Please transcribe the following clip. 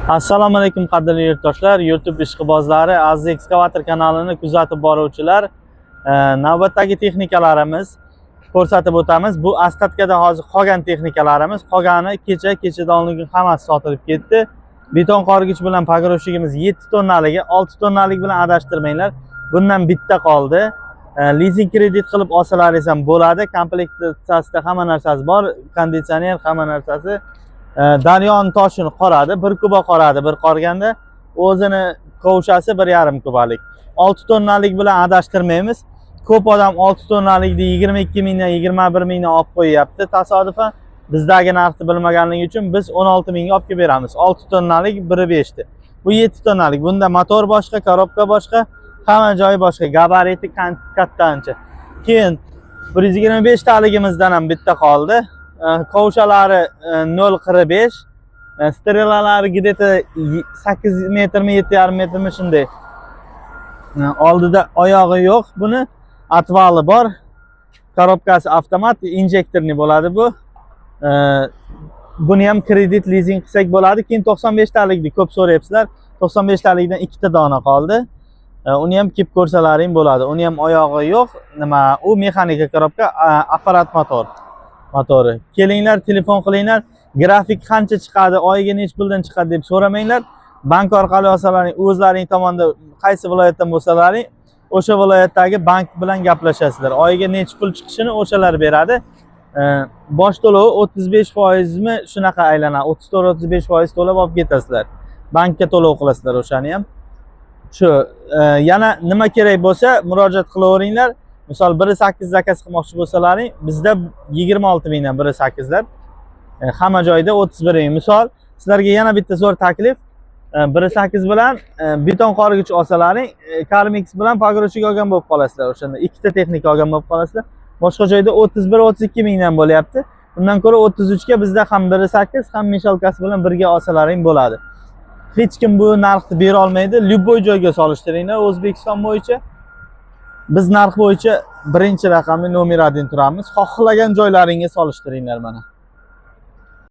Assalomu alaykum, qadrli yurtdoshlar, YouTube ishqibozlari, Aziz Ekskavator kanalini kuzatib boruvchilar. Navbatdagi texnikalarimiz ko'rsatib o'tamiz. Bu остатка da hozir qolgan texnikalarimiz, qolgani kecha, kechadan oldingi hammasi sotilib ketdi. Beton qorgich bilan погрузчик imiz 7 tonnaligi, 6 tonnalik bilan adashtirmanglar. Bundan bitta qoldi. Lizing, kredit qilib olsalaringiz ham bo'ladi. Komplektatsiyasida hamma narsasi bor, konditsioner, hamma narsasi. Daryoni toshini qoradi, 1 kuba qoradi bir qorganda. O'zini kovshasi 1,5 kubalik. 6 tonnalik bilan adashtirmaymiz. Ko'p odam 6 tonnalikni 22 mingdan, 21 mingdan olib qo'yyapti tasodifan. Bizdagi narxni bilmaganligi uchun biz 16 mingga olib kelib beramiz. 6 tonnalik 1,5 ni. Bu 7 tonnalik. Bunda motor boshqa, коробка boshqa, hamma joyi boshqa, gabariti katta ancha. Keyin 125 taligimizdan ham bitta qoldi. Kovshalari 0,45, стрела lari где-то 8 metrmi, 7,5 metrmi, shunday. Oldida oyog'i yo'q buni, отвал i bor. Коробка si avtomat, инжекторный bo'ladi bu. Buni ham kredit, lizing qilsak bo'ladi. Keyin 95 talikni ko'p so'rayapsizlar. 95 talikdan ikkita dona qoldi. Uni ham kelib ko'rsalaring bo'ladi. Uni ham oyog'i yo'q. Nima, u mexanika коробка, apparat motor. Motori. Kelinglar, telefon qilinglar. Grafik qancha chiqadi, oyiga necha puldan chiqadi deb so'ramanglar. Bank orqali olsalaring, o'zlaring tomonda qaysi viloyatdan bo'lsalaring, o'sha viloyatdagi bank bilan gaplashasizlar. Oyiga necha pul chiqishini o'shalar beradi. Bosh to'lovi 35%mi, shunaqa aylanadi. 34-35% to'lab olib ketasizlar. Bankka to'lov qilasizlar o'shani ham. Shu yana nima kerak bo'lsa, murojaat qilaveringlar. Misol, 1,8 заказ qilmoqchi bo'lsalaring, bizda 26 mingdan 1,8lar. Hamma joyda 31 ming. Misol, sizlarga yana bitta zo'r taklif. 1,8 bilan beton qorgich olsalaring, Karmix bilan погрузчик olgan bo'lib qolasizlar o'shanda. Ikkita texnika olgan bo'lib qolasizlar. Boshqa joyda 31-32 mingdan bo'lyapti. Undan ko'ra 33 ga bizda ham 1,8, ham мешалка si bilan birga olsalaring bo'ladi. Hech kim bu narxni bera olmaydi. Любой joyga solishtiringlar O'zbekiston bo'yicha. Biz narx bo'yicha birinchi raqamli, номер 1 turamiz. Xohlagan joylaringga solishtiringlar mana.